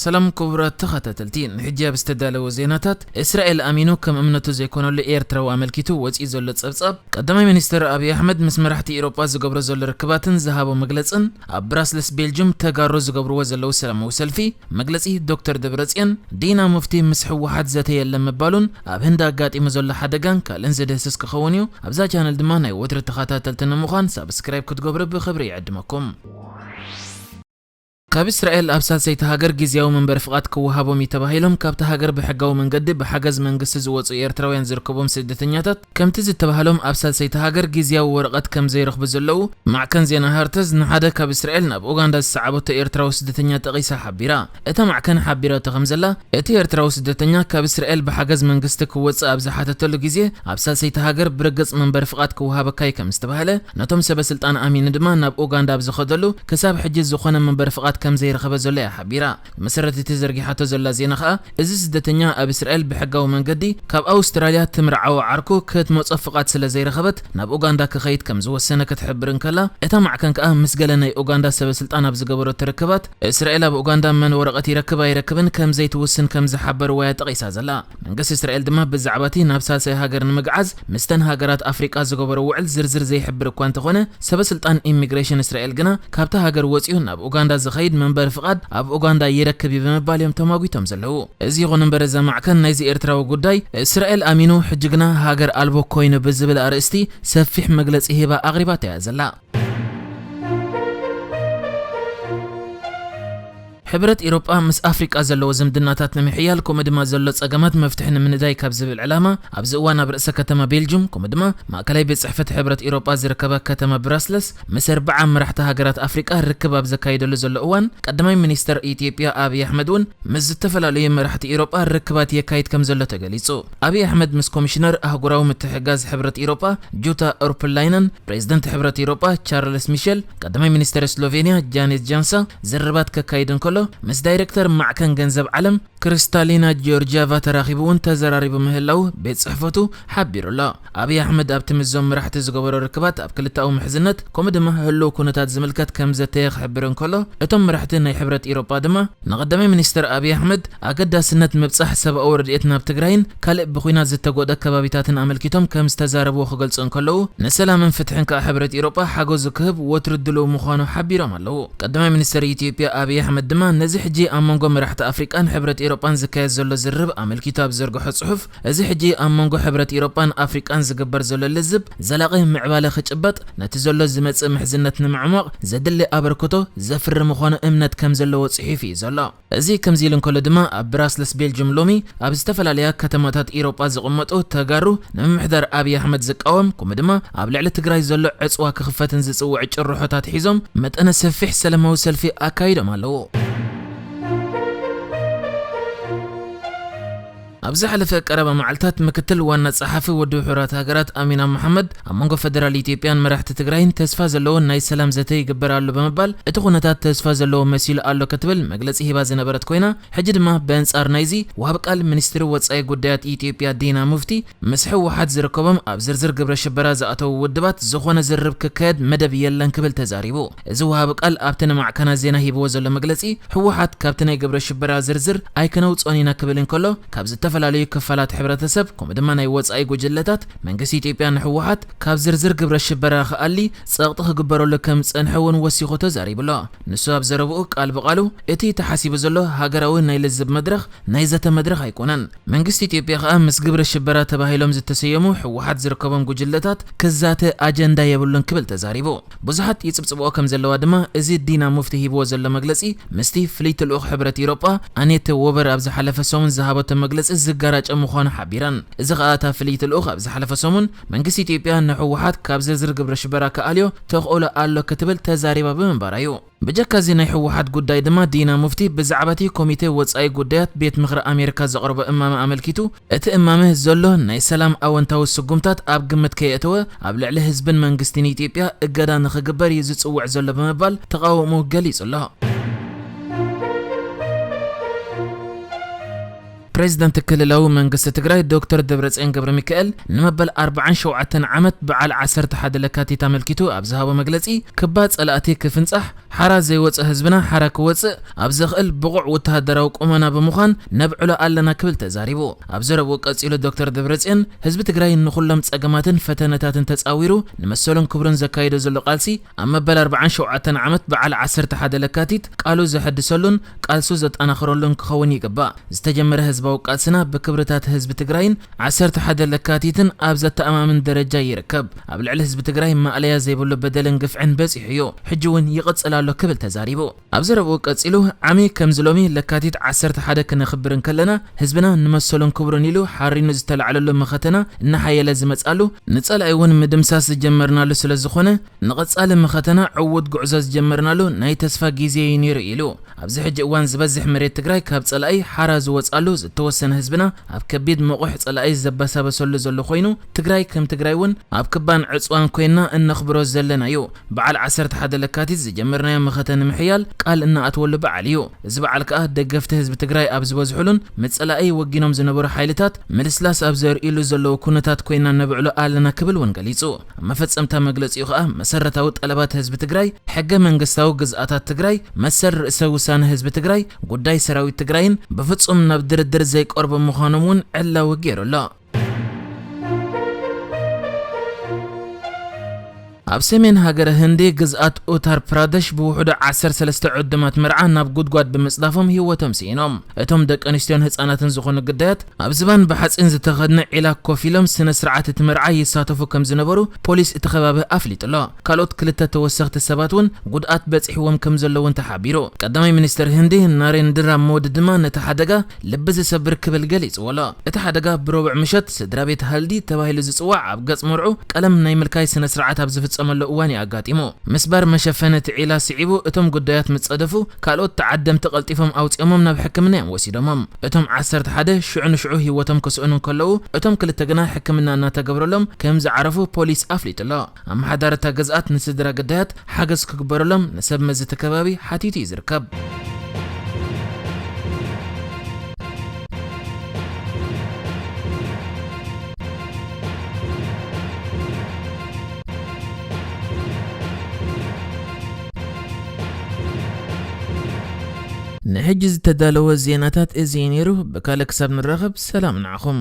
ሰላም ክቡራት ተኸታተልቲ፣ ንሕጂ ኣብ ዝተዳለወ ዜናታት፣ እስራኤል ኣሚኑ ከም እምነቱ ዘይኮነሉ ኤርትራዊ ኣመልኪቱ ወጺኡ ዘሎ ጸብጻብ፣ ቀዳማይ ሚኒስትር ኣብይ ኣሕመድ ምስ መራሕቲ ኤውሮጳ ዝገብሮ ዘሎ ርክባትን ዝሃቦ መግለጽን፣ ኣብ ብራስለስ ቤልጅም ተጋሩ ዝገብርዎ ዘለዉ ሰላማዊ ሰልፊ፣ መግለጺ ዶክተር ደብረጽዮን፣ ዲና ሙፍቲ ምስ ህወሓት ዘተ የለን ምባሉን ኣብ ህንዲ ኣጋጢሙ ዘሎ ሓደጋን ካልእን ዝድህስስ ክኸውን እዩ። ኣብዛ ቻነል ድማ ናይ ወትሪ ተኸታተልቲ ንምዃን ሳብስክራይብ ክትገብሩ ብኽብሪ ይዕድመኩም። ካብ እስራኤል ኣብ ሳልሰይቲ ሃገር ግዝያዊ መንበሪ ፍቓድ ክወሃቦም እዩ ተባሂሎም ካብታ ሃገር ብሕጋዊ መንገዲ ብሓገዝ መንግስቲ ዝወጹ ኤርትራውያን ዝርከቦም ስደተኛታት፣ ከምቲ ዝተባህሎም ኣብ ሳልሰይቲ ሃገር ግዝያዊ ወረቐት ከም ዘይረኽቡ ዘለዉ ማዕከን ዜና ሃርተዝ ንሓደ ካብ እስራኤል ናብ ኡጋንዳ ዝሰዓበቶ ኤርትራዊ ስደተኛ ጠቒሳ ሓቢራ። እታ ማዕከን ሓቢራቶ ከም ዘላ፣ እቲ ኤርትራዊ ስደተኛ ካብ እስራኤል ብሓገዝ መንግስቲ ክወጽእ ኣብ ዝሓተተሉ ግዜ፣ ኣብ ሳልሰይቲ ሃገር ብርግጽ መንበሪ ፍቓድ ክወሃበካ እዩ ከም ዝተባህለ፣ ነቶም ሰበ ስልጣን ኣሚኑ ድማ ናብ ኡጋንዳ ኣብ ዝኸደሉ፣ ክሳብ ሕጂ ዝኾነ መንበሪ ፍቓድ ከም ዘይረኸበ ዘሎ እያ ሓቢራ። ብመሰረት እቲ ዘርጊሓቶ ዘላ ዜና ከኣ፣ እዚ ስደተኛ ኣብ እስራኤል ብሕጋዊ መንገዲ ካብ ኣውስትራልያ ትምርዓዎ ዓርኩ ክትመጾ ፍቓድ ስለ ዘይረኸበት፣ ናብ ኡጋንዳ ክኸይድ ከም ዝወሰነ ክትሕብር እንከላ፣ እታ ማዕከን ከኣ ምስ ገለ ናይ ኡጋንዳ ሰበ ስልጣን ኣብ ዝገበረቶ ርክባት፣ እስራኤል ኣብ ኡጋንዳ መን ወረቐት ይረክብ ኣይረክብን ከም ዘይትውስን ከም ዝሓበርዋ እያ ጠቒሳ ዘላ። መንግስቲ እስራኤል ድማ ብዛዕባ እቲ ናብ ሳልሳይ ሃገር ንምግዓዝ ምስተን ሃገራት ኣፍሪቃ ዝገበሮ ውዕል ዝርዝር ዘይሕብር እኳ እንተኾነ፣ ሰበ ስልጣን ኢሚግሬሽን እስራኤል ግና ካብታ ሃገር ወጺኡ ናብ ኡጋንዳ ዝኸይድ መንበሪ ፍቓድ ኣብ ኡጋንዳ ይረክብ እዩ ብምባል እዮም ተማጒቶም ዘለዉ። እዚ ይኹን እምበር እዛ ማዕከን ናይዚ ኤርትራዊ ጉዳይ እስራኤል ኣሚኑ ሕጂ ግና ሃገር ኣልቦ ኮይኑ ብዝብል ኣርእስቲ ሰፊሕ መግለጺ ሂባ ኣቕሪባቶ እያ ዘላ። ሕብረት ኤውሮጳ ምስ ኣፍሪቃ ዘለዎ ዝምድናታት ንምሕያል ከምኡ ድማ ዘሎ ጸገማት መፍትሒ ንምንዳይ ካብ ዝብል ዕላማ ኣብዚ እዋን ኣብ ርእሰ ከተማ ቤልጅም ከምኡ ድማ ማእከላይ ቤት ጽሕፈት ሕብረት ኤውሮጳ ዝርከባ ከተማ ብራስለስ ምስ ኣርብዓ መራሕቲ ሃገራት ኣፍሪቃ ርክብ ኣብ ዘካይደሉ ዘሎ እዋን ቀዳማይ ሚኒስተር ኢትዮጵያ ኣብይ ኣሕመድ እውን ምስ ዝተፈላለዩ መራሕቲ ኤውሮጳ ርክባት የካይድ ከም ዘሎ ተገሊጹ። ኣብይ ኣሕመድ ምስ ኮሚሽነር ኣህጉራዊ ምትሕግጋዝ ሕብረት ኤውሮጳ ጁታ ኡርፕላይነን፣ ፕሬዚደንት ሕብረት ኤውሮጳ ቻርልስ ሚሸል፣ ቀዳማይ ሚኒስተር ስሎቬንያ ጃኔት ጃንሳ ዝርርባት ከካይድ እንከሎ፣ ምስ ዳይሬክተር ማዕከን ገንዘብ ዓለም ክሪስታሊና ጂዮርጂያቫ ተራኺቡ እውን ተዘራሪቡ ምህላው ቤት ጽሕፈቱ ሓቢሩ ኣሎ። ኣብይ ኣሕመድ ኣብቲ ምስዞም መራሕቲ ዝገበሮ ርክባት ኣብ ክልተኣዊ ምሕዝነት ከምኡ ድማ ህልው ኩነታት ዝምልከት ከም ዘተየ ክሕብር እንከሎ፣ እቶም መራሕቲ ናይ ሕብረት ኤውሮጳ ድማ ንቐዳማይ ሚኒስተር ኣብይ ኣሕመድ ኣገዳስነት ምብጻሕ ሰብኣዊ ረድኤት ናብ ትግራይን ካልእ ብኹናት ዝተጎድኣ ከባቢታትን ኣመልኪቶም ከም ዝተዛረብዎ ክገልጹ እንከለዉ፣ ንሰላምን ፍትሕን ከኣ ሕብረት ኤውሮጳ ሓገዙ ክህብ ወትሩ ድሉው ምዃኑ ሓቢሮም ኣለዉ። ቀዳማይ ሚኒስተር ኢትዮጵያ ኣብይ ኣሕመድ ድማ ነዚ ሕጂ ኣብ መንጎ መራሕቲ ኣፍሪቃን ሕብረት ኤውሮጳን ዝካየድ ዘሎ ዝርርብ ኣመልኪቱ ኣብ ዘርግሖ ጽሑፍ፣ እዚ ሕጂ ኣብ መንጎ ሕብረት ኤውሮጳን ኣፍሪቃን ዝግበር ዘሎ ልዝብ ዘላቒ ምዕባለ ክጭበጥ፣ ነቲ ዘሎ ዝመጽእ ምሕዝነት ንምዕሟቕ ዘድሊ ኣበርክቶ ዘፍሪ ምዃኑ እምነት ከም ዘለዎ ጽሒፉ እዩ ዘሎ። እዚ ከምዚ ኢሉ እንከሎ ድማ፣ ኣብ ብራስለስ ቤልጅም ሎሚ ኣብ ዝተፈላለያ ከተማታት ኤውሮጳ ዝቕመጡ ተጋሩ ንምምሕዳር ኣብይ ኣሕመድ ዝቃወም፣ ከምኡ ድማ ኣብ ልዕሊ ትግራይ ዘሎ ዕጽዋ ክኽፈትን ዝጽውዕ ጭርሖታት ሒዞም መጠነ ሰፊሕ ሰላማዊ ሰልፊ ኣካይዶም ኣለዉ። ኣብ ዝሓለፈ ቀረባ መዓልታት ምክትል ዋና ጸሓፊ ውድብ ሕቡራት ሃገራት ኣሚና መሓመድ ኣብ መንጎ ፈደራል ኢትዮጵያን መራሕቲ ትግራይን ተስፋ ዘለዎን ናይ ሰላም ዘተ ይግበር ኣሎ ብምባል፣ እቲ ኩነታት ተስፋ ዘለዎ መሲሉ ኣሎ ክትብል መግለጺ ሂባ ዝነበረት ኮይና፣ ሕጂ ድማ ብኣንጻር ናይዚ፣ ወሃቢ ቃል ሚኒስትሪ ወጻኢ ጉዳያት ኢትዮጵያ ዲና ሙፍቲ ምስ ህወሓት ዝርከቦም ኣብ ዝርዝር ግብረ ሽበራ ዝኣተዉ ውድባት ዝኾነ ዝርርብ ክካየድ መደብ የለን ክብል ተዛሪቡ። እዚ ወሃቢ ቃል ኣብቲ ንማዕከናት ዜና ሂብዎ ዘሎ መግለጺ፣ ህወሓት ካብቲ ናይ ግብረ ሽበራ ዝርዝር ኣይከነውጽኦን ኢና ክብል እንከሎ፣ ካብ ዝተፈላለዩ ክፋላት ሕብረተሰብ ከምኡ ድማ ናይ ወጻኢ ጉጅለታት መንግስቲ ኢትዮጵያ ንህወሓት ካብ ዝርዝር ግብረ ሽበራ ክኣሊ ጸቕጢ ክግበረሉ ከም ዝጸንሐ እውን ወሲኹ ተዛሪቡ ኣሎ። ንሱ ኣብ ዘረብኡ ቃል ብቓሉ፣ እቲ ተሓሲቡ ዘሎ ሃገራዊ ናይ ልዝብ መድረኽ ናይ ዘተ መድረኽ ኣይኮነን። መንግስቲ ኢትዮጵያ ከኣ ምስ ግብረ ሽበራ ተባሂሎም ዝተሰየሙ ህወሓት ዝርከቦም ጉጅለታት ክዛተ ኣጀንዳ የብሉን ክብል ተዛሪቡ። ብዙሓት ይጽብጽብኦ ከም ዘለዋ ድማ እዚ ዲና ሙፍቲ ሂብዎ ዘሎ መግለጺ ምስቲ ፍልይቲ ልኡኽ ሕብረት ኢሮጳ ኣኔተ ዎበር ኣብ ዝሓለፈ ሰሙን ዝሃበቶ መግለጺ ዝጋራጨ ምዃኑ ሓቢረን። እዚ ከኣ እታ ፍልይቲ ልኡኽ ኣብ ዝሓለፈ ሰሙን መንግስቲ ኢትዮጵያ ንህወሓት ካብ ዝርዝር ግብረ ሽበራ ክኣልዮ ተኽእሎ ኣሎ ክትብል ተዛሪባ ብምንባራ እዩ። ብጀካ እዚ ናይ ህወሓት ጉዳይ ድማ ዲና ሙፍቲ ብዛዕባ እቲ ኮሚቴ ወጻኢ ጉዳያት ቤት ምኽሪ ኣሜሪካ ዘቕረቦ እማመ ኣመልኪቱ፣ እቲ እማመ ዘሎ ናይ ሰላም ኣወንታዊ ስጉምታት ኣብ ግምት ከየእተወ ኣብ ልዕሊ ህዝብን መንግስትን ኢትዮጵያ እገዳ ንኽግበር እዩ ዝጽውዕ ዘሎ ብምባል ተቓውሞኡ ገሊጹ ኣሎ። ፕሬዚደንት ክልላዊ መንግስቲ ትግራይ ዶክተር ደብረጽዮን ገብረ ሚካኤል ንመበል ኣርባዓን ሸውዓተን ዓመት በዓል ዓሰርተ ሓደ ለካቲት ኣመልኪቱ ኣብ ዝሃቦ መግለጺ፣ ክባ ጸላእቲ ክፍንጻሕ፣ ሓራ ዘይወጸ ህዝብና ሓራ ክወጽእ ኣብ ዘኽእል ብቑዕ ወተሃደራዊ ቁመና ብምዃን ነብዕሎ ኣለና ክብል ተዛሪቡ። ኣብ ዘረብኡ ቀጺሉ ዶክተር ደብረጽዮን፣ ህዝቢ ትግራይ ንኹሎም ጸገማትን ፈተነታትን ተጻዊሩ ንመሰሉን ክብሩን ዘካይዶ ዘሎ ቃልሲ፣ ኣብ መበል ኣርባዓን ሸውዓተን ዓመት በዓል ዓሰርተ ሓደ ለካቲት ቃሉ ዘሐድሰሉን ቃልሱ ዘጠናኽረሉን ክኸውን ይግባእ። ዝተጀመረ ህዝባዊ ቃልስና ብክብርታት ህዝቢ ትግራይን ዓሰርተ ሓደ ለካቲትን ኣብ ዘተኣማምን ደረጃ ይርከብ። ኣብ ልዕሊ ህዝቢ ትግራይ ማእለያ ዘይብሉ በደልን ግፍዕን በፂሑ እዩ፣ ሕጂ እውን ይቕፅል ኣሎ ክብል ተዛሪቡ። ኣብ ዘረብኡ ቀፂሉ፣ ዓሚ ከምዚ ሎሚ ለካቲት ዓሰርተ ሓደ ክነኽብር እንከለና፣ ህዝብና ንመሰሉን ክብሩን ኢሉ ሓሪኑ ዝተላዕለሉ መኸተና እናሓየለ ዝመፅኣሉ፣ ንፀላኢ እውን ምድምሳስ ዝጀመርናሉ ስለ ዝኾነ፣ ንቐጻሊ መኸተና ዕዉት ጉዕዞ ዝጀመርናሉ ናይ ተስፋ ግዜ እዩ ነይሩ ኢሉ። ኣብዚ ሕጂ እዋን ዝበዝሕ መሬት ትግራይ ካብ ጸላኢ ሓራ ዝወጻሉ፣ ዝተወሰነ ህዝብና ኣብ ከቢድ መቑሕ ጸላኢ ዘበሳበሰሉ ዘሎ ኮይኑ፣ ትግራይ ከም ትግራይ እውን ኣብ ክባን ዕጽዋን ኮይና እነኽብሮ ዘለና እዩ። በዓል ዓሰርተ ሓደ ለካቲት ዝጀመርናዮ መኸተ ንምሕያል ቃል እናኣትወሉ በዓል እዩ። እዚ በዓል ከኣ ደገፍቲ ህዝቢ ትግራይ ኣብ ዝበዝሑሉን ምጽላኢ ወጊኖም ዝነበሩ ሓይልታት ምልስላስ ኣብ ዘርእዩሉ ዘለዉ ኩነታት ኮይና ነብዕሎ ኣለና ክብል እውን ገሊጹ። ኣብ መፈጸምታ መግለጺኡ ከኣ መሰረታዊ ጠለባት ህዝቢ ትግራይ፣ ሕገ መንግስታዊ ግዝኣታት ትግራይ፣ መሰል ርእሰ ውሳነ ህዝቢ ትግራይ፣ ጉዳይ ሰራዊት ትግራይን ብፍጹም ናብ ድርድር ዘይቀርቡ ምዃኖም እውን ዕላዊ ገይሩ ኣሎ። ኣብ ሰሜን ሃገረ ህንዲ ግዝኣት ኡታር ፕራደሽ ብውሕዱ ዓሰርተ ሰለስተ ዕዱማት መርዓ ናብ ጉድጓድ ብምጽዳፎም ህይወቶም ስኢኖም። እቶም ደቂ ኣንስትዮን ህጻናትን ዝኾኑ ግዳያት ኣብ ዝባን ብሓጺን ዝተኸድነ ዒላ ኮፍ ኢሎም ስነ ስርዓት እቲ መርዓ ይሳተፉ ከም ዝነበሩ ፖሊስ እቲ ከባቢ ኣፍሊጡ ኣሎ። ካልኦት ክልተ ተወሰኽቲ ሰባት እውን ጉድኣት በጺሕዎም ከም ዘለውን ተሓቢሩ። ቀዳማይ ሚኒስትር ህንዲ ናሬንድራ ሞዲ ድማ ነቲ ሓደጋ ልቢ ዝሰብር ክብል ገሊጽዎ ኣሎ። እቲ ሓደጋ ብረቡዕ ምሸት ስድራ ቤት ሃልዲ ተባሂሉ ዝጽዋዕ ኣብ ገጽ መርዑ ቀለም ናይ ምልካይ ስነ ስርዓት ኣብ ዝፍጸመሉ እዋን እዩ ኣጋጢሙ። ምስባር መሸፈኒ እቲ ዒላ ስዒቡ እቶም ጉዳያት ምስ ጸደፉ፣ ካልኦት ተዓደምቲ ቀልጢፎም ኣውጺኦሞም ናብ ሕክምና እዮም ወሲዶሞም። እቶም ዓሰርተ ሓደ ሽዑ ንሽዑ ህይወቶም ክስእኑ እንከለዉ፣ እቶም ክልተ ግና ሕክምና እናተገብረሎም ከም ዝዓረፉ ፖሊስ ኣፍሊጡ ኣሎ። ኣመሓዳሪ እታ ግዝኣት ንስድራ ግዳያት ሓገዝ ክግበረሎም ንሰብ መዚ እቲ ከባቢ ሓቲቱ እዩ ዝርከብ። ንሕጂ ዝተዳለወ ዜናታት እዚ እዩ ነይሩ። ብካልእ ክሳብ ንራኸብ ሰላም ንዓኹም።